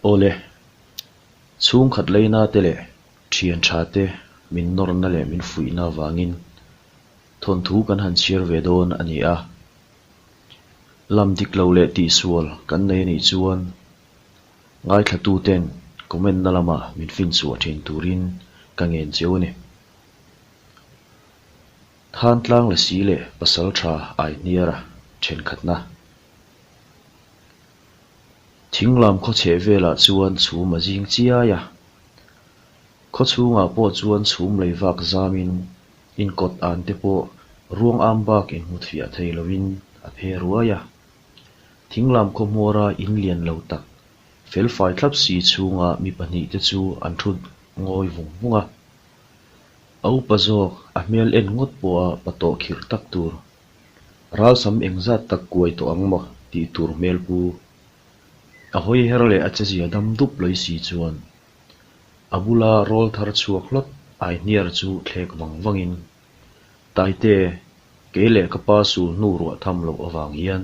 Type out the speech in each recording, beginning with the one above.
Awle, chhungkhat leina te leh thian tha te min nawrna leh min fuihna avangin thawnthu kan han chhiar ve dawn a ni a. Lam dik lo leh tihsual kan nei a nih chuan ngaithlatuten comment na lamah min finchhuah thin turin ka ngen cheu a ni. Thantlang Lasi leh Pasaltha Aihniara thenkhatna. Thinglam khaw chheh velah chuan chhum a zing chiai a. Khaw chhungah pawh chuan chhum lei vak zamin inkawt an te pawh ruang am bak inhmut fiah thei loin a phe ruai a. Thinglam khaw hmawra in lian lo tak, felfai thlap si chhunga mi pahnihte chu an thu ngawi vung vung a. A upa zawk, a hmel en ngawt pawha pa tawh khirh tak tur. Ralsam engzat tak kuai tawh ang maw tih tur hmel pu. A hawi her leh a chezia dam dup lawih si chuan a bula rawl thar chhuak hlawt Aihniar chu thlek vang vangin, Taite, kei leh ka pa sul hnu ruah tham loh avang hian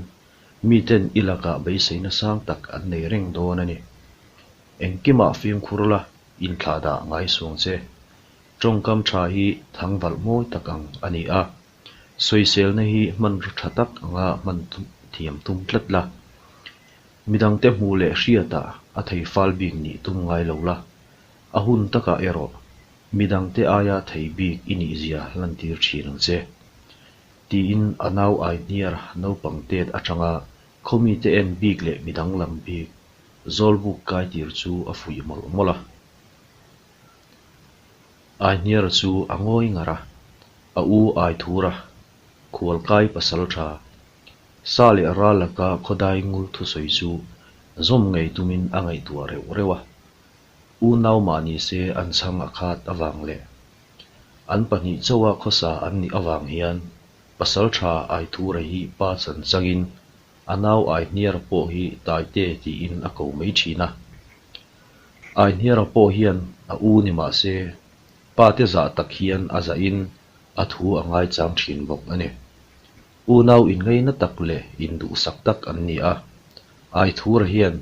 miten i lakah beiseina sang tak an nei reng dawn a ni. Engkimah fimkhur la inthlahdah ngai suang che. Tawngkam tha hi thangvalh mawi tak ang a ni a. Sawiselna hi hmanraw tha tak anga hman thiam tum tlat la. Midangte hmuh leh hriatah a thei fal bik nih tum ngai lo la. A hun takah erawh midangte aia thei bik i nihzia lantir thin ang che. Tiin a nau Aihniar naupang tet atanga khawmite en bik leh midang lam bik Zawlbuk kai tir chu a fuih mawlh mawlh a. Aihniara chu a ngawi ngar a, a u Aithura, khualkai pasal tha, sa leh ral laka khawdai ngul thusawi chu zawm ngei tumin a ngaihtuah reuh reuh a. Unau mah ni se an chhang a khat avang leh an pahnih chauha khawsa an nih avang hian pasal tha Aithura hi pa chan changin a nau Aihniara pawh hi Taite tiin a ko mai thin a. Aihniara pawh hian a u ni mah se, pa te zah tak hian a zahin a thu a ngaichang thin bawk a ni. Unau inngaina tak leh induhsak tak an ni a, Aithura hian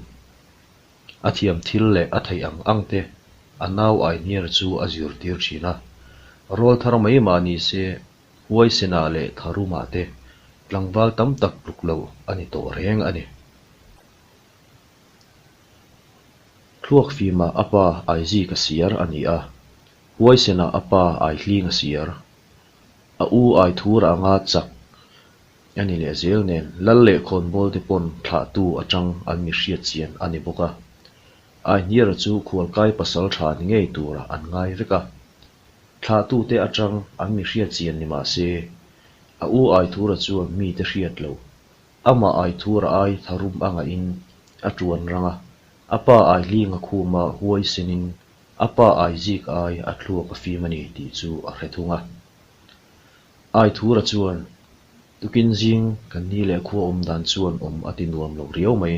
a thiam thil leh a theih ang ang te a nau Aihniara chu a zirtir thin a. Rawl thar mai mah ni se, Huaisenah leh Tharumah te tlangval tam tak tluk lo a ni tawh reng a ni. Thluak fimah a pa Aizik a siar a ni a, Huaisenah a pa Aihling a siar. A u Aithur anga chak a ni leh zel nen Lal leh Khawnbawl te pawn thlahtu atang an mi hriat chian a ni bawk a. Aihniara chu khualkai pasal tha ni ngei turah an ngai vek a. Thlahtute atang an mi hriat chian ni mah se, a u Aithura chuan mite hriat lo Amah Aithura ai tharum a ngahin a tuan rang a, a pa Aihlinga khuma huaisenin a pa Aizik ai a thluak a fim a ni tih chu a hre thung a. Aithura chuan, Tukin zing kan ni leh khua awm dan chuan awm a ti nuam lo riau mai.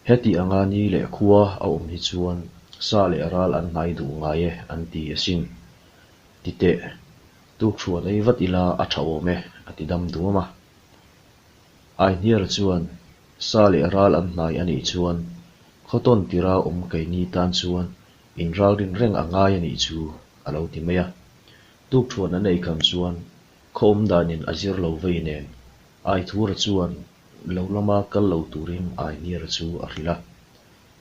Heti anga ni leh khua a awm hi chuan sa leh ral an hnai duh ngai e an ti asin. Ti teh, tukhruan ei vat ila a tha awm e a ti dam duam a. Aihniara chuan sa leh ral an hnai a nih chuan khawtawn tira awm keini tan chuan inralrin reng a ngai a nih chu a lo ti mai a. Tukthuan an ei kham chuan khaw awm danin a zir lo vei nen Aithura chuan lo lama kal lo turin Aihniara chu a hrilh a.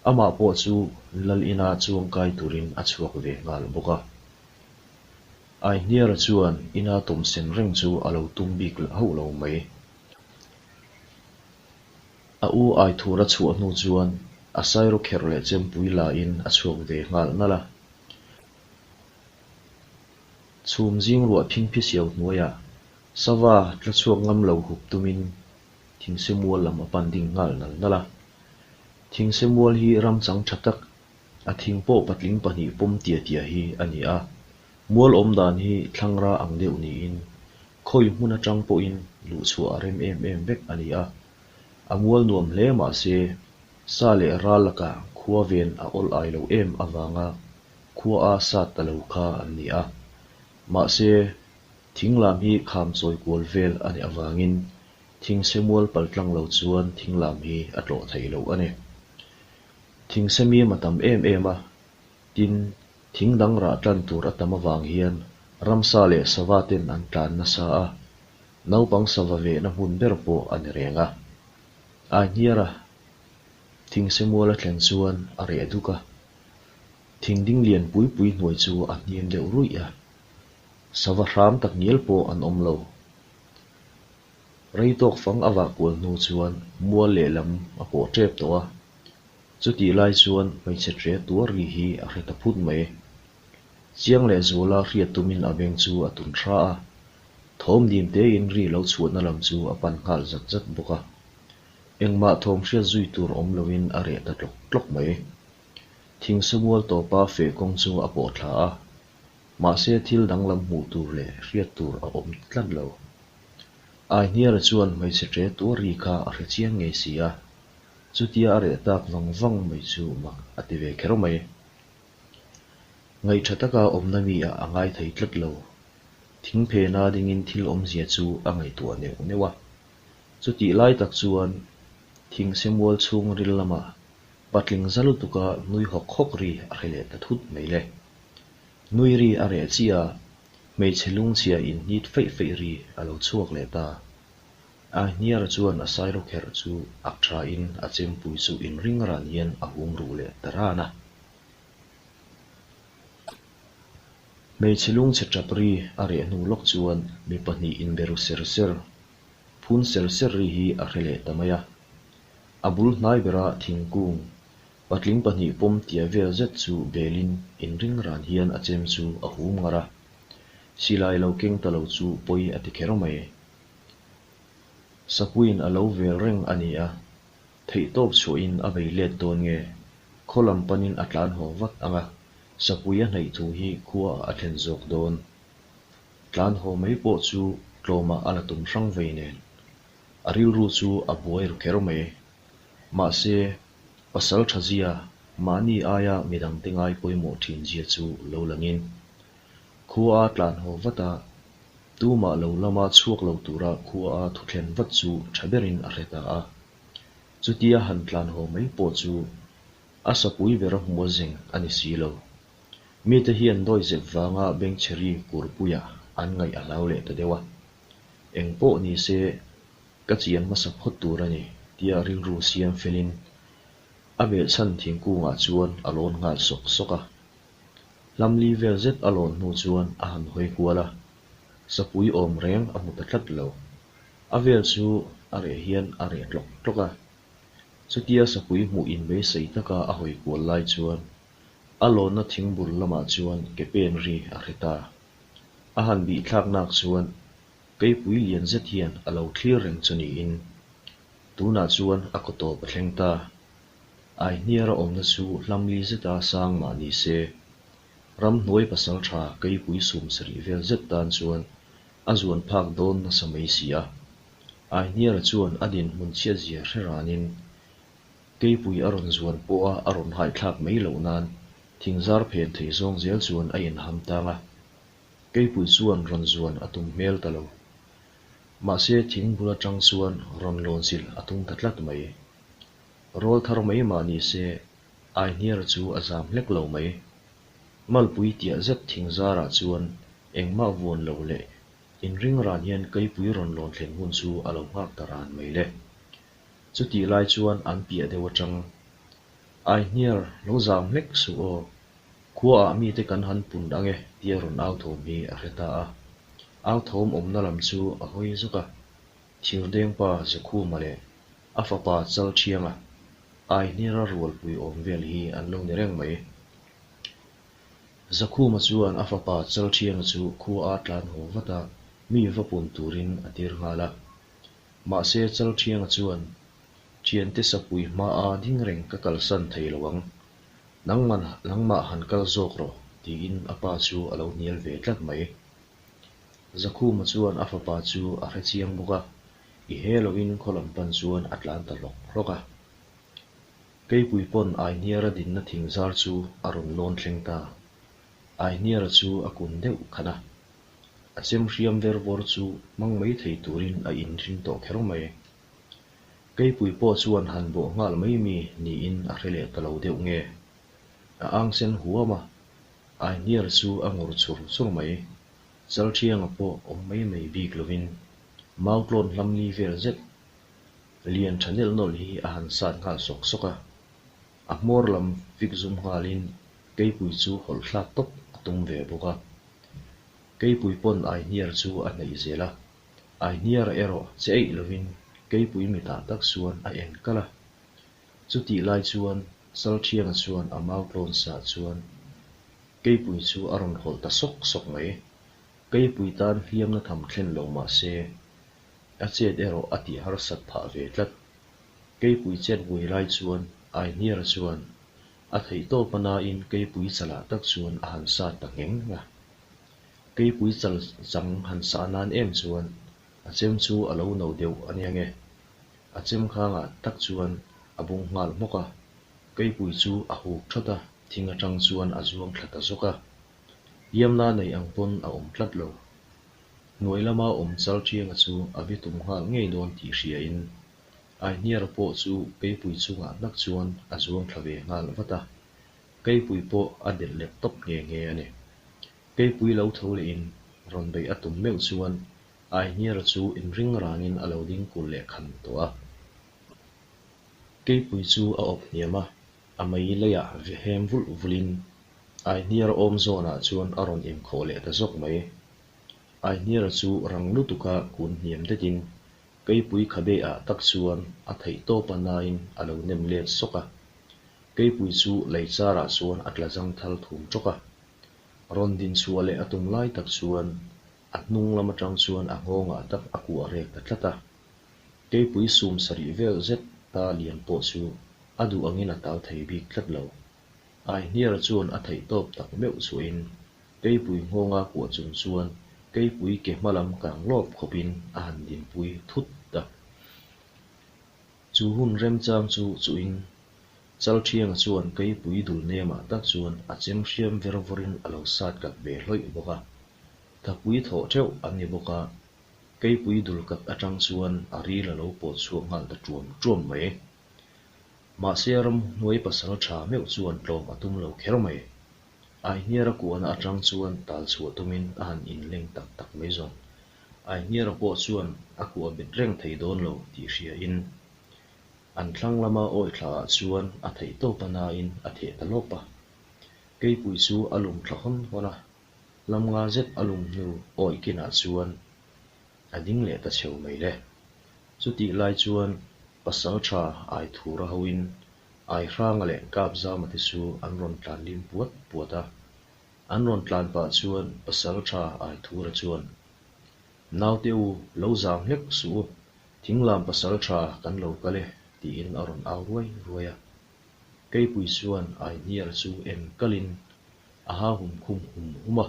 Amah pawh chu lal ina chuangkai turin a chhuak ve nghal bawk a. Aihniara chuan ina tawmsen reng chu a lo tum bik hauh lo mai. A u Aithura chhuah hnu chuan a sairawkherh leh chempui lain a chhuak ve nghal nalh a. Chhum zing ruah phingphi siau hnuaiah sava tla chhuak ngam lo hup tumin thingse mual lam a pan ding nghal nal nalh a. Thingse mual hi ram chang tha tak A thing pawh patling pahnih pawm tia tia hi a ni a, mual awm dan hi thlangra ang deuh niin khawi hmun atang pawhin luhchhuah a rem em em vek a ni a. A mual nuam hle mah se, sa leh ral lakah khua ven a awl ai lo em avanga khua a sat ta lo kha an ni a. Mahse, thing lam hi kham chawi kual vel a nih avangin thingse mual paltlang lo chuan thing lam hi a tlawh thei lo a ni. Thingsemim a tam em em a, tin, thing dang rah tlan tur a tam avang hian ramsa leh sava ten an tlan nasa a, naupang sava vehna hmun ber pawh a ni reng a. Aihniara thingsemual a thlen chuan a reh duk a, thing ding lian pui pui hnuai chu a hniam deuh ruih a, sava hram tak ngial pawh an awm lo. Rei tawk fang a vah kual hnu chuan mual lehlam a pawh tep tawh a, chutih lai chuan hmeichhe ṭe tuar ri hi a hre ta phut mai. Chiang leh Zuala hriat tumin a beng chu a tun hra a, thawm dim tein ri lo chhuahna lam chu a pan nghal zat zat bawk a. Engmah thawm hriat zui tur awm loin a reh ta tlawk tlawk mai. Thingsamual tawpa feh kawng chu a pawh thla a, mahse thil danglam hmuh tur leh hriat tur a awm tlat lo. Aihniara chuan hmeichhe ṭe tuar ri kha a hre chiang ngei si a, chutia a reh tak vang vang mai chu mak a ti ve kher mai. Ngaihṭha taka awmna mi ah a ngai thei tlat lo. Thing phena dingin thil awmzia chu a ngaihtuah neuh neuh a. Chutih lai tak chuan thingsemual chhungril lamah patling za lutuka nui hawk hawk ri a hre leh ta thut mai le. Nui ri a reh chiah a, hmeichhe lungchhia inhnit feih feih ri a lo chhuak leh ta. Aihniara chuan a sairawkherh chu ak thain a chempui chu inring ran hian a hum ruh leh ta ran a. Hmeichhe lungchhe tap ri a reh hnu lawk chuan mi pahnih inbe ru ser ser, phun ser ser ri hi a hre leh ta mai a. A bul hnai bera thingkung patling pahnih pawm tia vel zet chu belin inring ran hian a chem chu a hum ngar a. Silai lo keng ta lo chu pawi a ti kher mai. Sapuiin a lo vel reng a ni a, Theihtawp chhuahin a bei let dawn nge? Khaw lam panin a tlan haw vat ang a, sapui a hnaih thu hi khua a thlen zawk dawn. Tlan haw mai pawh chu tlawmah a la tum hrang vei nen. A rilru chu a buai ru kher mai. Mahse, pasal tha zia, mahni aia midangte ngai pawimawh thin zia chu lo langin. Khua a tlan haw vat a, tumah lo lama chhuak lo tura khua a thuthlen vat chu tha berin a hre ta a. Chutia han tlan haw mai pawh chu a sapui ber a hmu a zeng a ni si lo. Mite hian dawi zep vanga bengchheri kurpuia an ngaih a hlau leh ta deuh a. Eng pawh ni se ka chian hmasa phawt tur a ni tia rilru siam felin a behchhan thingkungah chuan a lawn nghal sawk sawk a. Hlamli vel zet a lawn hnu chuan a han hawi kual a, sapui awm reng a hmu ta tlat lo. A vel chu a reh hian a reh tlawk tlawk a. Chutia sapui hmuh inbeisei taka a hawi kual lai chuan a lawnna thingbul lamah chuan ke pen ri a hre ta. A han bih thlak nak chuan keipui lian zet hian a lo thlir reng chu niin tunah chuan a kaw tawp a thleng ta. Aihniara awmna chu hlamli zeta sang mah ni se, ramhnuai pasal tha keipui sum sarih vel zet tan chuan a zuan phak dawn nasa mai si a. Aihniara chuan a dinhmun chhiatzia hre ranin keipui a rawn zuan pawha a rawn haithlak mai loh nan thingzar phen thei zawng zel chuan a inham tang a. Keipui chuan rawn zuan a tum hmel ta lo. Mahse thing bul atang chuan rawn lawn chilh a tum ta tlat mai. Rawl thar mai mah ni se, Aihniara chu a zam hlek lo mai. Malpui tiah zet thing zarah chuan engmah vuan lo leh inring ran hian keipui rawn lawn thlen hun chu a lo nghak ta ran mai le. Chutih lai chuan an piah deuh atang, Aihniar, lo zam hlek suh aw, khuaah mite kan han pun ang e tia rawn au thawm hi a hre ta a. Au thawm awmna lam chu a hawi zawk a, Thirdengpa Zakhuma leh a fapa Chalthianga Aihniara rualpui awm vel hi an lo ni reng mai. Zakhuma chuan a fapa Chalthianga chu khua a tlan haw vat a, mi va pun turin a tir nghal a. Mahse Chalthianga chuan, Thiante sapui hmaa ding reng ka kalsan thei lo ang. Nangman nangmah han kal zawk rawh, tiin a pa chu a lo hnial ve tlat mai. Zakhuma chuan a fapa chu a hre chiang bawk a, i he loin khaw lam pan chuan a tlan ta hlawk hlawk a. Keipui pawn Aihniara dinna thing zar chu a rawn lawn thleng ta. Aihniara chu a kun deuh khan a, a chem hriam ver vawr chu hmang mai thei turin a inring tawh kher mai. Keipui pawh chuan han bawh nghal mai mi niin a hre leh ta lo deuh nge? A ang sen huam a, Aihniar chu a ngur chur chur mai. Chalthianga pawh awm mai mai bik lovin Mautlawn hlam li vel zet lian tha nelh nawlh hi a han sat nghal sawk sawk a. A hmawr lam fik zum nghalin Keipui chu hawlh thlak tawp a tum ve bawk a. Keipui pawn Aihniar chu a hnaih zel a, Aihniara erawh che eih lovin Keipui mitah tak chuan a en kal a. Chutih lai chuan Chalthianga chuan a mautlawn sah chuan Keipui chu a rawn hawlh ta sawk sawk mai. Keipui tan hliamna tham thlen lo mah se, a chet erawh a tih harsat phah ve tlat. Keipui chet buai lai chuan Aihniara chuan a theihtawp a nain Keipui chalah tak chuan a han sat ta ngheng a. Keipui chal chang han sah nan em chuan a chem chu a lo no deuh a nia nge. A chem khangah tak chuan a bung nghal hmawk a, Keipui chu a huk that a, thing atang chuan a zuang thla ta zawk a. Hliamna nei ang pawn a awm tlat lo. Hnuai lama awm Chalthianga chu a bitum nghal ngei dawn tih hriain Aihniara pawh chu Keipui chungah tak chuan a zuang thla ve nghal vat a, Keipui pawh a delh let tawp nghe nghe a ni. Keipui lo tho lehin rawn beih a tum meuh chuan Aihniara chu inring ranin a lo ding kulh leh khan tawh a. Keipui chu a awp hniam a, a mei leiah hem vulh vulhin Aihniara awm zawnah chuan a rawn inkhawh leh ta zawk mai. Aihniara chu rang lutuka kun hniam detin Keipui khabe ah tak chuan a theih tawp a nain a lo nem let sawk a. Keipui chu lei charah chuan a tla zang thal thum tawk a. Rawn din chhuah leh a tum lai tak chuan a hnung lam atang chuan a nghawngah tak a kuah rek ta tlat a. Keipui sum sarih vel zet ta lian pawh chu a duh angin a tal thei bik tlat lo. Aihniara chuan a theih tawp tak meuh chhuahin Keipui nghawnga kuah chung chuan Keipui ke hma lam kang lawp khawpin a han dinpui thut a. Chu hun remchang chu chuhin Chalthianga chuan Keipui dul nemah tak chuan a chem hriam ver vawrin a lo sat kak ve hlawih bawk a. Thapui thawh theuh an ni bawk a, Keipui dul kak atang chuan a ril a lo pawt chhuak nghal ta tuam tuam mai. Mahse ramhnuai pasal tha meuh chuan tlawm a tum lo kher mai. Aihniara kuahna atang chuan tal chhuah tumin a han inleng tak tak mai zawng. Aihniara pawh chuan a kuah bet reng thei dawn lo tih hriain an thlang lama awi thlaah chuan a theih tawp a nain a theh ta lawp a. Keipui chu a lum thla hawn hawn a, lam nga zet a lum hnu awi kinah chuan a ding leh ta cheu mai le. Chutih lai chuan pasal tha Aithura hoin Aihranga leh Kapzama te chu an rawn tlan lim puat puat a. An rawn tlan pah chuan pasal tha Aithura chuan, Naute u, lo zam hlek suh u, thinglam pasal tha kan lo kal e, tiin a rawn au ruai ruai a. Keipui chuan Aihniara chu en kalin a ha hum khum hum hum a,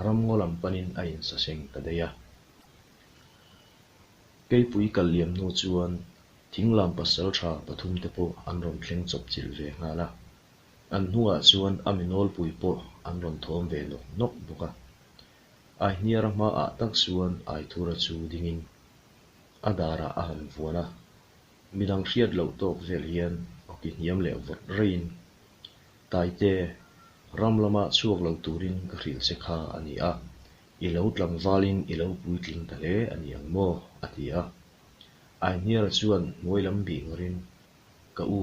ramngaw lam panin a insaseng ta daih a. Keipui kal liam hnu chuan thinglam pasaltha pathumte pawh an rawn thleng chawp chilh ve nghal a. An hnungah chuan a mi nawlpui pawh an rawn thawm ve nawk nawk bawk a. Aihniara hmaah tak chuan Aithura chu dingin a darah a han vuan a. Midang hriat loh tawk vel hian awki hniam leh vawt reiin, Taite, ram lama chhuak lo turin ka hrilh che kha a ni a, I lo tlangvalin i lo puitling ta hle a ni ang maw? a ti a. Aihniara chuan hnuai lam bih ngarin, Ka u,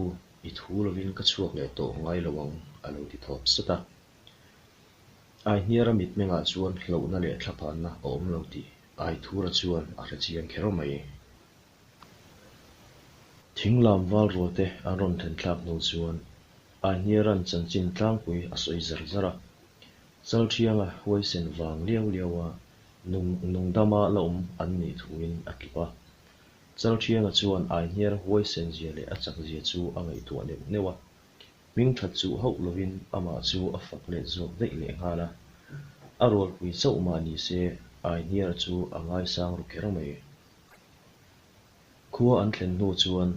i thu lovin ka chhuak leh tawh ngai lo ang, a lo ti thawp sat a. Aihniara mitmengah chuan hlauhna leh thlaphanna a awm lo tih Aithura chuan a hre chiang kher mai. Thinglam val rualte an rawn thlen thlak hnu chuan Aihniara'n chanchin tlangpui a sawi zar zar a. Chalthianga huaisen vang liau liau a nungdama la awm an nih thuin a tlip a. Chalthianga chuan Aihniara huaisen zia leh a chak zia chu a ngaihtuah neuh neuh a. Hming that chuh hauh lovin amah chu a fak let zawk daih leh nghal a. A rualpui chauh mah ni se Aihniara chu a ngaisang ru kher mai. Khua an thlen hnu chuan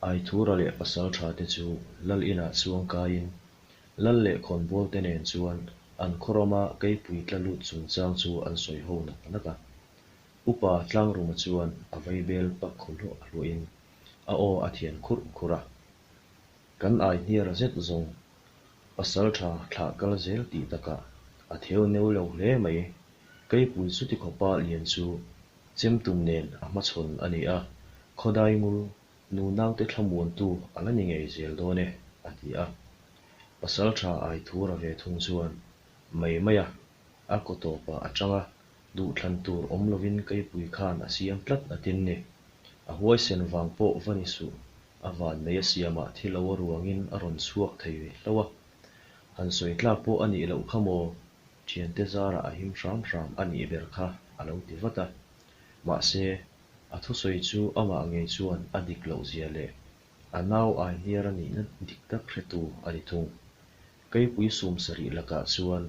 Aithura leh Pasaltha te chu Lal inah chuang kaiin Lal leh khawnbawl te nen chuan an khaw rama keipui tla lut chungchang chu an sawi ho nak nak a. Upa Tlangruma chuan a vaibel pak khaw hluah hluahin. A aw a thian khurh khurh a. Kan Aihniara zet zawng pasaltha thlah kal zel tih takah a theu neu lo hle mai. Keipui chuti khawpa lian chu chemtum nen a hmachhawn a ni a, khawdai ngul nunaute thlamuantu a la ni ngei zel dawn e, a ti a. Pasaltha Aithura ve thung chuan mai mai a, a kaw tawpah a tang a, duhthlan tur awm lovin Keipui khan a siam tlat a tin ni. A huaisen vang pawh va ni suh, a vannei a siamah thi lo a ruangin a rawn chhuak thei hlauh a. Han sawi tlak pawh a nih loh kha maw? Thiante zarah a him hram hram a nih ber kha a lo ti vat a. Mahse, a thusawi chu amah ngei chuan a dik loh zia leh a nau Aihniar a nihna dik tak hretu a ni thung. Keipui sum sarih lakah chuan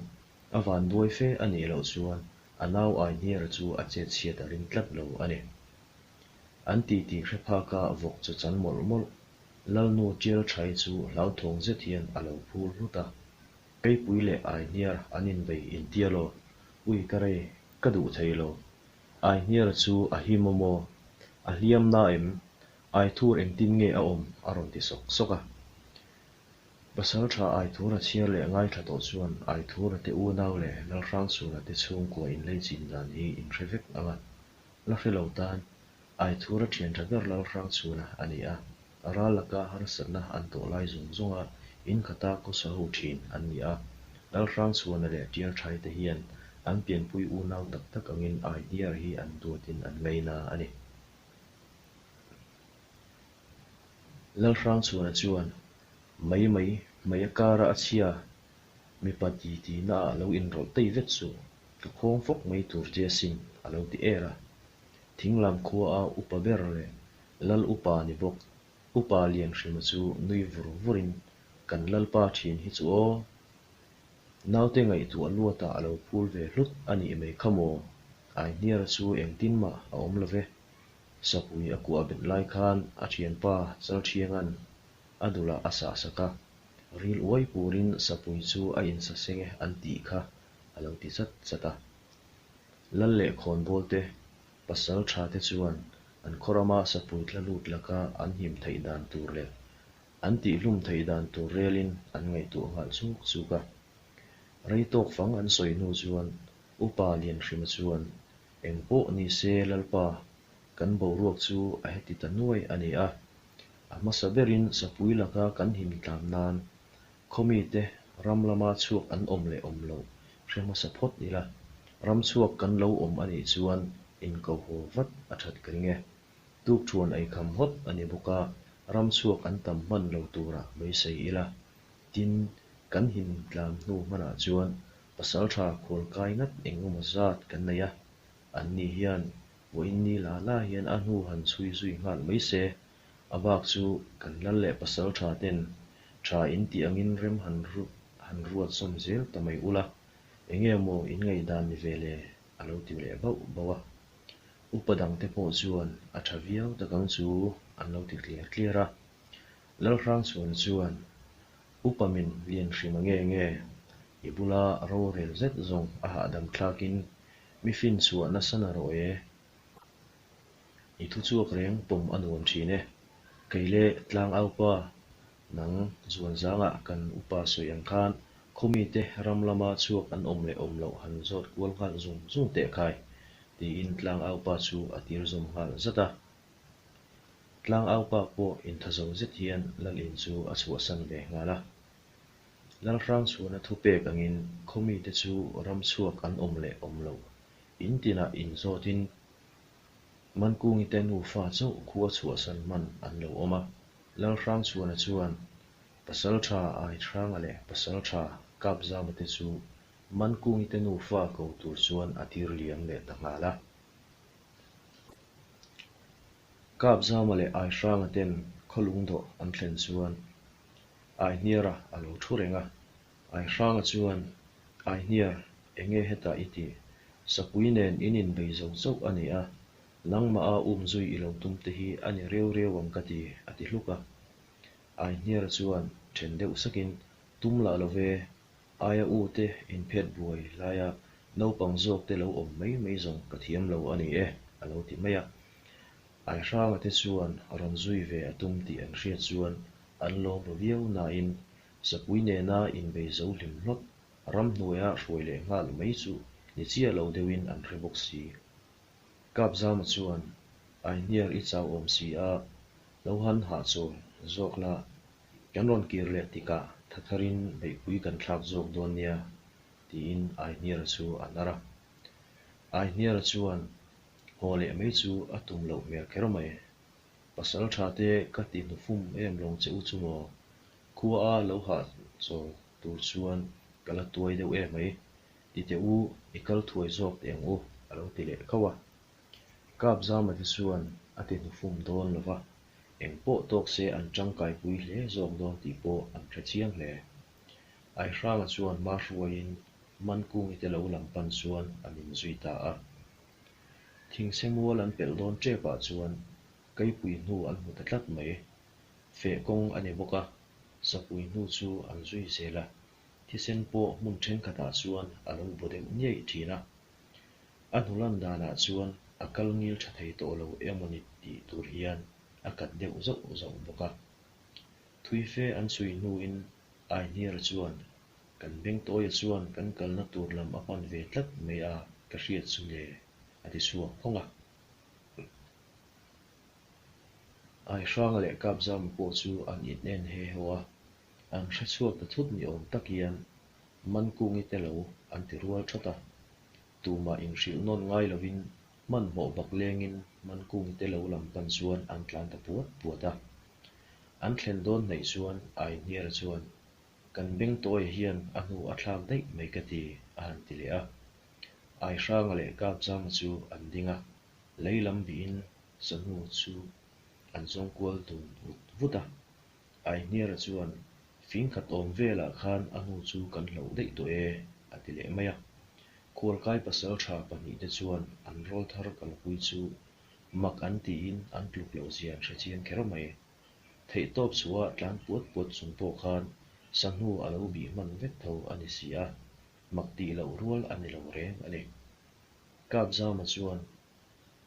a vanduai fe a nih loh chuan a nau Aihniara chu a chet chhiat a ring tlat lo a ni. An titi hre phaka vawk chaw chan mawlh mawlh Lalnu Tialthai chu hlauthawng zet hian a lo phul hlut a. Keipui leh Aihniar an inbei intia law? Ui ka rei, ka duh thei lo. Aihniara chu a him aw maw? A hliam na em? Aithur engtin nge a awm? a rawn ti sawk sawk a. Pasaltha Aithura chhiar leh ngaithla tawh chuan Aithura te unau leh Lalhrangchhuna te chhungkua inlei chin dan hi in hre vek ang a. La hre lo tan Aithura thian tha ber Lalhrangchhuna a ni a, ral laka harsatna an tawh lai zawng zawnga in khata khawsa ho thin an ni a. Lalhrangchhuana leh Tialthai te hian an pianpui unau tak tak angin Aihniar hi an duatin an ngaina a ni. Lalhrangchhuana chuan, Mai mai, hmei a kara a chhia, mipa ti ti naah lo inrawlh tei vet suh, ka khawng fawk mai tur che asin, a lo ti er a. Thinglam khua a upa ber leh Lal upa ni bawk, Upa Lianhrima chu nui vur vurin, Kan Lalpa thin hi chu aw. Naute ngaihtuah luatah a lo phul ve hlut a nih mai kha maw? Aihniara chu engtin mah a awm lo ve. Sapui a kuah bet lai khan a thianpa Chalthianga'n a dulah a sah sak a, ril uai purin sapui chu a insaseng e an tih kha a lo ti chat chat a. Lal leh khawnbawl te, pasal tha te chuan an khaw rama sapui tla lut laka an him theih dan tur leh an tihhlum theih dan tur relin an ngaihtuah nghal chuk chuk a. Rei tawk fang an sawi hnu chuan Upa Lianhrima chuan, Eng pawh ni se Lalpa, kan boruak chu a heti ta nuai a ni a. A hmasa berin sapui laka kan him tlam nan Khaw mite ram lama chhuak an awm leh awm loh hre hmasa phawt ila, ram chhuak kan lo awm a nih chuan inko haw vat a that ka ring e. Tukthuan ei kham hawt a ni bawk a, ram chhuak an tam hman lo turah beisei ila. Tin, kan hin tlam hnu hmanah chuan pasaltha khualkai ngat eng emaw zat kan nei a, an ni hian vawiin ni la la hian a hnu han chhui zui nghal mai se, A bak chu kan lal leh pasal tha ten tha in tih angin rem han han ruat sawm zel ta mai ula, enge maw in ngaihdan ni ve le? a lo ti leh bauh bauh a. Upa dangte pawh chuan a tha viau tak ang chu an lo ti tliar tliar a. Lalhrangchhuana chuan, Upa min lian hrim a nge nge, i bula rorel zet zawng a hahdam thlakin mi finchhuah nasa na rawh e. I thu chhuak reng pawm a nuam thin e. Kei leh Tlangaupa, nang Zuanzangah kan upa sawi ang khan khawmite ram lama chhuak an awm leh awm loh han zawt kual nghal zung zung teh khai, tiin Tlangaupa chu a tir zawm nghal zat a. Tlangaupa pawh inthazo zet hian Lalin chu a chhuahsan ve nghal a. Lalhrangchhuana thupek angin khawmite chu ram chhuak an awm leh awm loh in tinah inzawtin Mankungi te nufa chauh khua chhuahsan hman an lo awm a. Lalhrangchhuana chuan Pasaltha Aihranga leh Pasaltha Kapzama te chu Mankungi te nufa ko tur chuan a tir liam leh ta nghal a. Kapzama leh Aihranga ten khawlung dawh an thlen chuan Aihniara a lo thu reng a. Aihranga chuan, Aihniar, enge hetah i tih? Sapui nen in inbei zo chauh a ni a, nangmah a um zui i lo tum te hi a ni reu reu ang ka ti, a ti hluk a. Aihniara chuan then deuh sakin, Tum lah lo ve, aia u te inphet buai laia naupang zawk te lo awm mai mai zawng ka thiam lo a ni e, a lo ti mai a. Aihranga te chuan rawn zui ve a tum tih an hriat chuan an lawm ru viau nain Sapui nena inbei zo hlim hlawt ramhnuaia hruai leh nghal mai chu ni chiah lo deuhin an hre bawk si. Kapzama chuan, Aihniar i chau awm si a, lo han hahchawl zawk la, kan rawn kir leh tikah tha tharin beihpui kan thlak zawk dawn nia, tiin Aihniara chu a nar a. Aihniara chuan haw leh mai chu a tum loh hmel kher mai. Pasal tha te ka ti hnufum em lawng che u chu maw? Khua a lo hahchawl tur chuan ka la tuai deuh em mai. Ti teh u, i kal thuai zawk teh ang u, a lo ti leh khauh a. Kapzama te chuan a ti hnufum dawn lo va, eng pawh tawk se an tangkaipui hle zawk dawn tih pawh an hre chiang hle. Aihranga chuan hma hruaiin Mankungi te lo lam pan chuan an inzui ta a. Thingse mual an pelh dawn tepah chuan Keipui hnu an hmu ta tlat mai. Feh kawng a ni bawk a, Sapui hnu chu an zui zel a, thisen pawh hmun thenkhatah chuan a lo baw deuh niaih thin a. A hnu lan danah chuan a kal ngil tha thei tawh lo emawni tih tur hian a kat deuh zauh zauh bawk a. Thui fe an chhui hnuin Aihniara chuan, Kan Bengtawia chuan kan kalna tur lam a pan ve tlat mai a, ka hriat chu le, a ti chhuak phawng a. Aihranga leh Kapzama pawh chu an inen he haw a, an hre chhuak ta thut ni awm tak hian Mankungi te lo an ti rual thawt a. Tumah inhrilh nawn ngai lovin hmanhmawh bak lengin Mankungi te lo lam pan chuan an tlan ta puat puat a. An thlen dawn hnaih chuan Aihniara chuan, Kan Bengtawia hian a hnu a thlak daih mai ka ti, a han ti leh a. Aihranga leh Kapzama chu an ding a, lei lam bihin sahnu chu an zawng kual dun vut vut a. Aihniara chuan, Fing khat awm velah khan a hnu chu kan hloh daih tawh e, a ti leh mai a. Khualkai pasaltha pahnihte chuan an rawlthar kalpui chu Mak an tiin an tluk loh zia an hre chiang kher mai. Theihtawp chhuah tlan puat puat chung pawh khan sahnu a lo bih hman vek tho a ni si a, mak tih loh rual a ni lo reng a ni. Kapzama chuan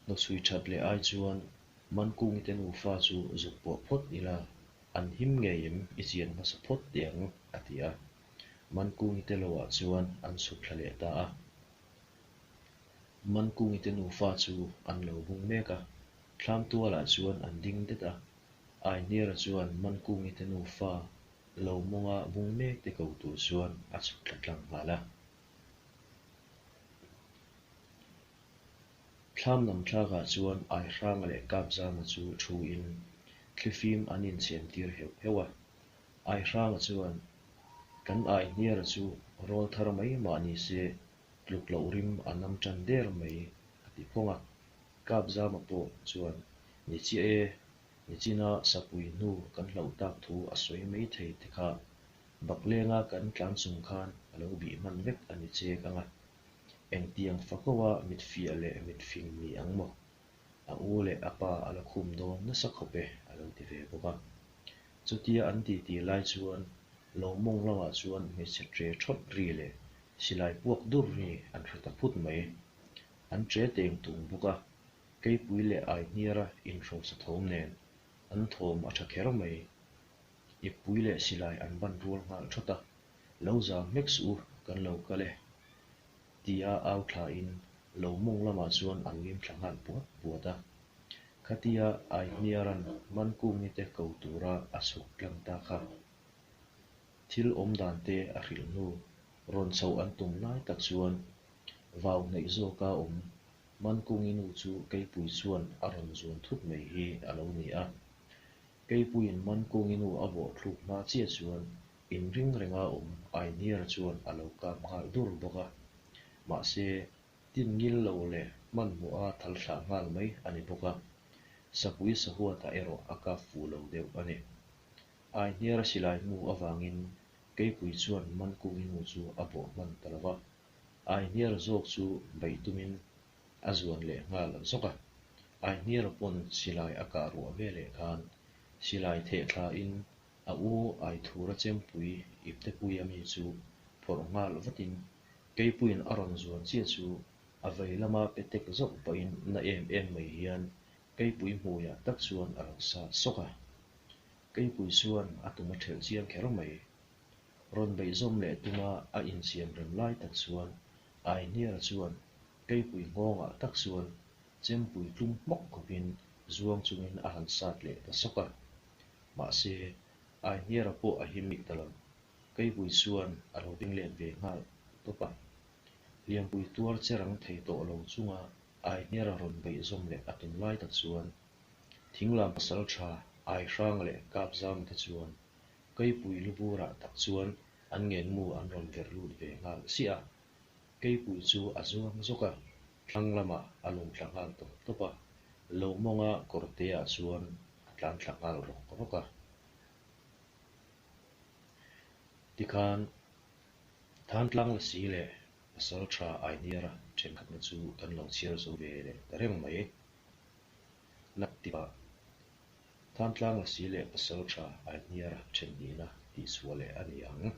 hnawchhui that leh ai chuan Mankungi te nufa chu zuk pawh phawt ila an him ngei em i chian hmasa phawt teh ang a ti a. Mankungi te loah chuan an chhuk thla leh ta a. Mankungi te nufa chu an lo bung mek a, thlam tualah chuan an ding det a. Aihniara chuan Mankungi te nufa lo mawnga bung mek te ko tur chuan a chhuk thla tlang nghal a. Thlam lam thlakah chuan Aihranga leh Kapzama chu thuin thlifim an inchhem tir heuh heuh a. Aihranga chuan, Kan Aihniara chu rawl thar mai mah ni se Tluk loh rim a nam tan der mai a ti phawng a. Kapzama pawh chuan, Ni chiah e, nichina sapui hnu kan hlauh tak thu a sawi mai thei te kha Baklenga kan tlan chung khan a lo bih hman vek a ni chek ang a. Engtiang fakoa mitfiah leh mitfing ni ang maw? A u leh a pa a la khum dawn nasa khawp e a lo ti ve bawk a. Chutia an titi lai chuan lo mawng lamah chuan hmeichhe ṭe ṭhawt ri leh silai puak dur ri an hre ta phut mai. An ṭe teng tung bawk a, keipui leh aihniara inhrosa thawm nen an thawm a ṭha kher mai. Ippui leh silai an ban rual nghal ṭhawt a, Lo zam hmek suh u, kan lo kal e. Tia au thlain lo mawng lamah chuan an lim thla nghal puat puat a. Khatia Aihniaran Mankungi te ko tura a chhuk tlang ta kha. Thil awm dan te a hrilh hnu rawn chhoh an tum lai tak chuan vau hnaih zawka awm Mankungi nu chu Keipui chuan a rawn zuan thut mai hi a lo ni a. Keipuiin Mankungi nu a bawh thluk hma chiah chuan inring renga awm Aihniara chuan a lo kap nghal dur bawk a. Mahse, tin ngil lo leh hmanhmawh a thal thlah nghal mai a ni bawk a. Sapui sahuatah erawh a kap fuh lo deuh a ni. Aihniara silai hmu avangin Keipui chuan Mankungi nu chu a bawh hman ta lo va. Aihniara zawk chu beih tumin a zuan leh nghal zawk a. Aihniara pawn silai a kah ruah veleh khan silai theh thlain A u Aithura chempui iptepuia mi chu phawrh nghal vatin Keipuiin a rawn zuan chiah chu a vei lama pe tek zauh pahin na em em mai hian Keipui hmuiah tak chuan a lo sat sawk a. Keipui chuan a tum a ṭhelh chiang kher mai. Rawn beihzawm leh tuma a insiam rem lai tak chuan Aihniara chuan Keipui nghawngah tak chuan chempui tlum hmawk khawpin zuang chungin a han sat leh ta sawk a. Mahse, Aihniara pawh a him bik ta lo. Keipui chuan a lo beng let ve nghal tawp a. Hliampui tuar che rang thei tawh lo chunga Aihniara rawn beihzawm leh a tum lai tak chuan Thinglam pasal tha Aihranga leh Kapzama te chuan Keipui luburah tak chuan an ngenmu an rawn verh lut ve nghal chiah a. Keipui chu a zuang zawk a, thlang lamah a lum thla nghal tawp tawp a, lo mawnga kawrteah chuan a tlan thla nghal rawk rawk a. Tikhan Thantlang Lasi leh Pasal tha Ainiara thenkhatna chu kan lo chhiar zo ve leh ta reng mai. Naktipah Thantlang Lasi leh Pasal tha Ainiara then nihna tihchhuah leh a ni ang.